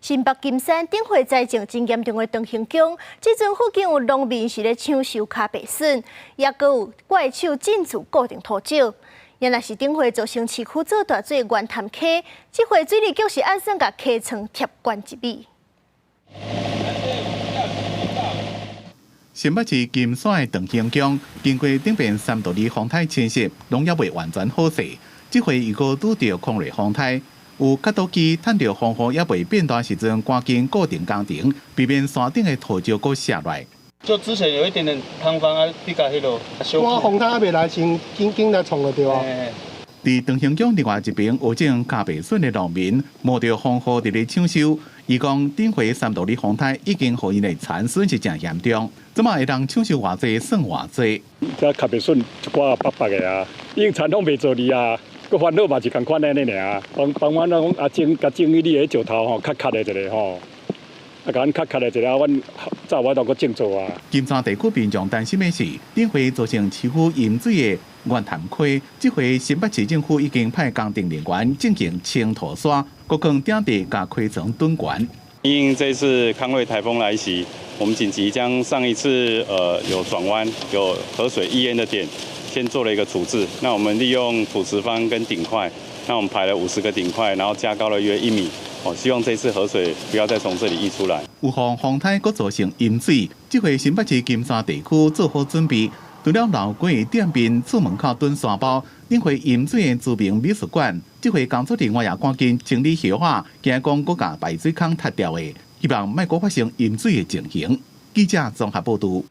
新北金山頂回災情真嚴重的長興鄉，這陣附近有農民是咧搶收跤白筍，也閣有怪手進駐固定土石。原來是頂回造成市區做大水源潭溪，這回水利局是按算共溪床疊懸1米。新北市金山的長興鄉，經過頂遍三度二風台侵襲，攏猶未完全好勢。這回又閣拄著空瑞風颱，有挖土機趁著風雨猶未變大時陣，趕緊固定工程，避免山頂的土石閣卸落來。就之前有一點點坍方啊，比較彼囉。我風颱猶未來前，緊緊來創就對啊。佇長興鄉另外一邊，有種跤白筍的農民冒著風雨佇咧搶收。伊講頂回三度二風颱已經予𪜶的殘損是誠嚴重，這馬會當搶收偌濟算偌濟。這跤白筍一寡白白的啊，已經田攏袂做哩啊，閣煩惱嘛是仝款按呢爾。幫幫阮講啊種，共種彼你的石頭吼，較較的一个吼，啊，共阮較較的一个，阮才有法度閣種做啊。金山地區民眾擔心的是，頂回造成市區淹水的源潭溪，這回新北市政府已經派工程人員進行清土沙，閣囥頂地共溪床躉懸。因這次康瑞颱風來襲，我們緊急將上一次有轉彎有河水溢淹的點，先做了一個處置。那我們利用土石方跟頂塊，那我們排了50個頂塊，然後加高了約1米。哦，希望這次河水不要再從這裡溢出來。有防風颱閣造成淹水，這回新北市金山地區做好準備。除了老過店面厝門口躉沙包，頂回淹水的著名美術館，這回工作人員也趕緊清理葉仔，驚講閣共排水孔塌掉的，希望莫閣發生淹水的情形。記者綜合報導。